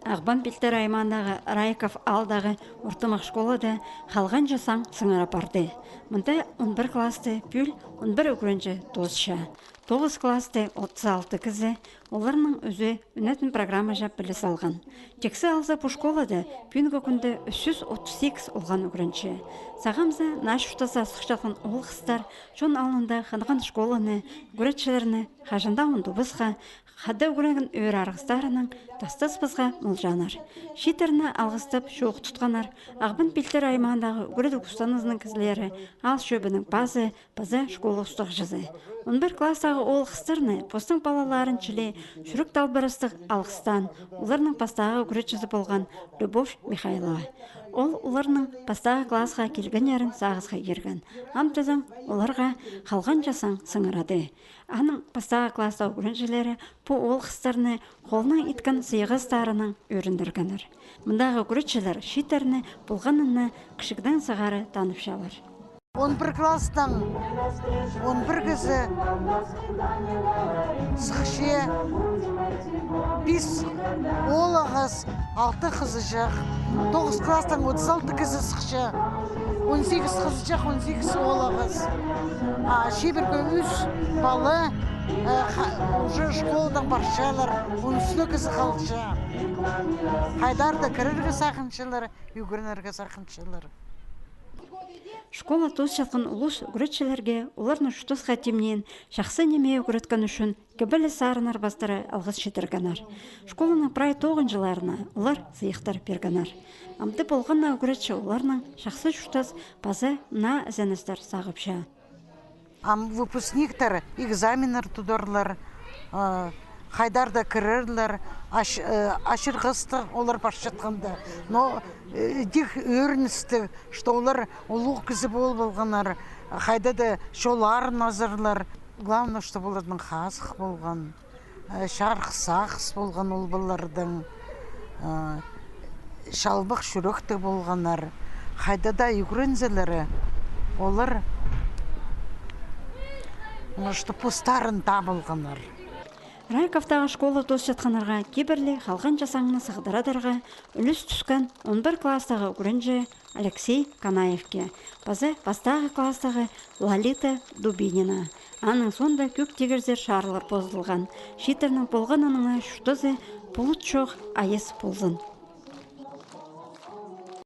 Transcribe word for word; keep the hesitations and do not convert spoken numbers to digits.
Ағбан пилтірі аймағындағы Райков аалдағы ортымах школада халғанҷы саң сыңыра парды. Мында он пір классты пӱӱл он пір ӱгренҷі тоосча. Тоғыс классты отыс алты кізі, оларның ӱзі ӱнетін программаҷа піліс алған. Тиксі алза, пу школада пӱӱнгі кӱнде ӱс чӱс отыс сигіс олған ӱгренҷі. Сағам за наа чуртазар сыхчатхан оол-хыстар чон алнында хынған школаны, ӱгретчілерні хаҷан даа ундубасха, хада ӱгренген ӧӧр арғыстарынаң тастаспасха мылҷаңнар. Чииттерні алғыстап чоох тутханнар Ағбан пилтірі аймағындағы ӱгредіг устаназының кізілері, аал чӧбінің пазы паза школа устағҷызы. Он пір класстағы оол-хыстарны, постың палаларын чіли чӱрек талбырастығ алғыстаан оларның пастағы ӱгретчізі полған Любовь Михайлова. Ол оларның пастағы классха килгеннерін сағысха ирген. Ам тізең оларға халғанҷы саң сыңырады. Аның пастағы класстағы ӱгренҷілері пу оол-хыстарны холынаң иткен сыйығастарынаң ӧріндіргеннер. Мындағы ӱгретчілер чииттерні полғанына кічігдең сығара таныпчалар. Он пір класстаң он пір кізі сыхча, пис оол-ағас, алты хызыҷах. Тоғыс класстаң отыс алты кізі сыхча, он сигіс хызыҷах, он сигіс оол-ағас. А чибіргі ӱс пала, э, ха-, уже школадаң парчалар, он ӱс кізі халча. Хайдар даа кірерге сағынчалар, ӱгренерге сағынчалар. Школа тоосчатхан улус ӱгретчілерге оларны чуртасха тимнеен, чахсы ниме ӱгреткен ӱчӱн кибеліс сарыннар пастыра алғыс читіргеннер. Школаның прай тоғынҷыларына олар сыйыхтар пиргеннер. Амды полған на ӱгретчі оларнаң чахсы чуртас паза наа ізеністер сағыпча. Ам выпускниктер экзаменнер тударлар, а, хайдар даа кірерлер, ач-, э, ачырғастығ олар парчатханда. Но, э, тик ӧріністіг, что олар улуғ кізі полып алғаннар, хайда даа чолларын азарлар. Главное, что оларның хазых полған, э, чарых сағыс полған ол палаларның, э, чалбах чӱректіг полғаннар. Хайда даа ӱгрензелер, олар, может, постарын таап алғаннар. Райковтағы школа тоосчатханнарға кибірлі халғанҷы саңны сығдырадарға ӱлӱс тӱскен он пір класстағы ӱгренҷі Алексей Канаевке паза пастағы класстағы Лолита Дубинина. Аның соонда кӧг тигірзер чарылар позылған. Чииттернің полғанынаңар чуртазы пулут чох айас ползын.